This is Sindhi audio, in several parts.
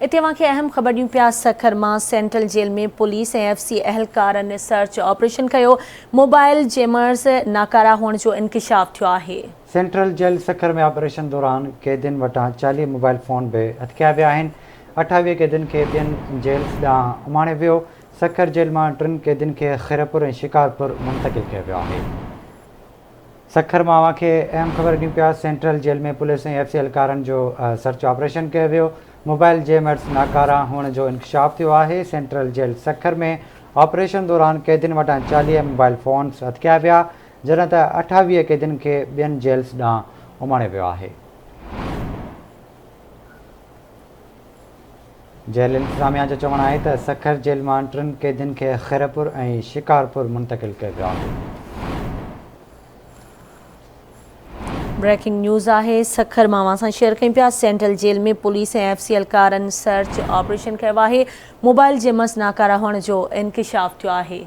اتي اوهان کي اهم خبر ڏيون پيا سکر مان central jail ۾ police ۽ F C اهلڪارن سرچ آپريشن ڪيو، موبائل جيمرز ناڪارا هئڻ جو انڪشاف ٿيو آهي. سينٽرل جيل سکر ۾ آپريشن دوران قيدين وٽان 40 موبائل فون به هٿ ڪيا ويا آهن، 28 قيدين کي ٻين جيلز ڏانهن اماڻيو ويو، سکر جيل مان ٽن قيدين کي خيرپور ۽ شڪارپور منتقل ڪيو ويو آهي. سکر مان اوهان کي اهم خبر ڏيون پيا central jail ۾ police ۽ F C اهلڪارن جو سرچ آپريشن ڪيو ويو موبائل جيمرز ناڪارا هئڻ جو انڪشاف ٿيو آهي سينٽرل جيل سکر ۾ آپريشن دوران قيدين وٽان 40 موبائل فونز هٿ ڪيا ويا جڏهن ته 28 قيدين کي ٻين جيلز ڏانهن اماڻيو ويو آهي. جيل انتظاميا جو چوڻ آهي ته سکر جيل مان ٽن قيدين کي خيرپور ۽ شڪارپور منتقل ڪيو ويو آهي. بريڪنگ نيوز آهي سکر مان اوهان سان شيئر ڪيون پيا central jail ۾ police ۽ F C اهلڪارن سرچ آپريشن ڪيو آهي موبائل جيمرز ناڪارا هئڻ جو انڪشاف ٿيو آهي.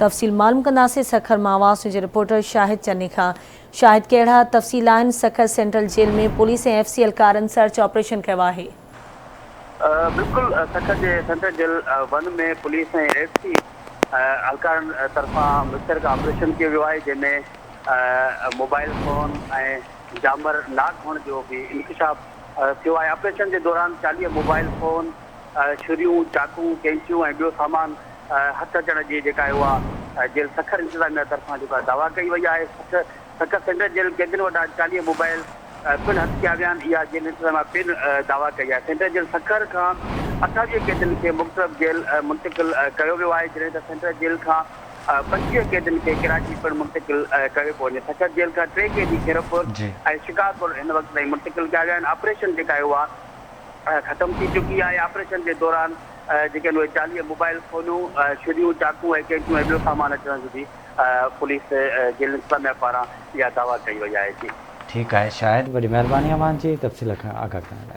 تفصيل معلوم ڪنداسين سکر مان آواز جي رپورٽر شاهد چني کان شاهد ڪهڙا تفصيل آهن Sukkur central jail ۾ police ۽ F C اهلڪارن سرچ آپريشن ڪيو آهي. بلڪل سکر جي central jail one ۾ police ۽ F C اهلڪارن طرفان مشترڪه آپريشن ڪيو ويو آهي جنهن ۾ موبائل فون ۽ جامر ناڪ هئڻ جو به انڪشاف ٿيو آهي آپريشن جي دوران 40 موبائل فون ڇريون، چاقون، ڪينچيون ۽ ٻيو سامان هٿ اچڻ جي جيڪا آهي اها جيل سکر انتظاميا طرفان جيڪا دعويٰ ڪئي وئي آهي. سکر سينٽرل جيل قيدين وٽان 40 موبائل پڻ هٿ ڪيا ويا آهن اها جيل انتظاميا پڻ دعويٰ ڪئي آهي. سينٽرل جيل سکر کان 28 قيدين کي مختلف جيل منتقل ڪيو ويو آهي جڏهن ته سينٽرل جيل کان 25 قيدين کي ڪراچي پڻ منتقل ڪيو پيو وڃي. سکر جيل کان ٽي قيدي خيرپور ۽ شڪارپور هن وقت تائين منتقل ڪيا ويا آهن. آپريشن جيڪا آهي اها ختم ٿي چڪي آهي، آپريشن جي دوران جيڪي آهن اهي 40 موبائل فونون، ڇريون، چاقون ۽ ڪينچيون ۽ ٻيو سامان اچڻ جي به پوليس جيل انتظاميا پاران اها دعويٰ ڪئي وئي آهي. جي. ٺيڪ آهي شاهد وڏي مهرباني اوهان جي تفصيل کان آگاهه ڪرڻ لاء.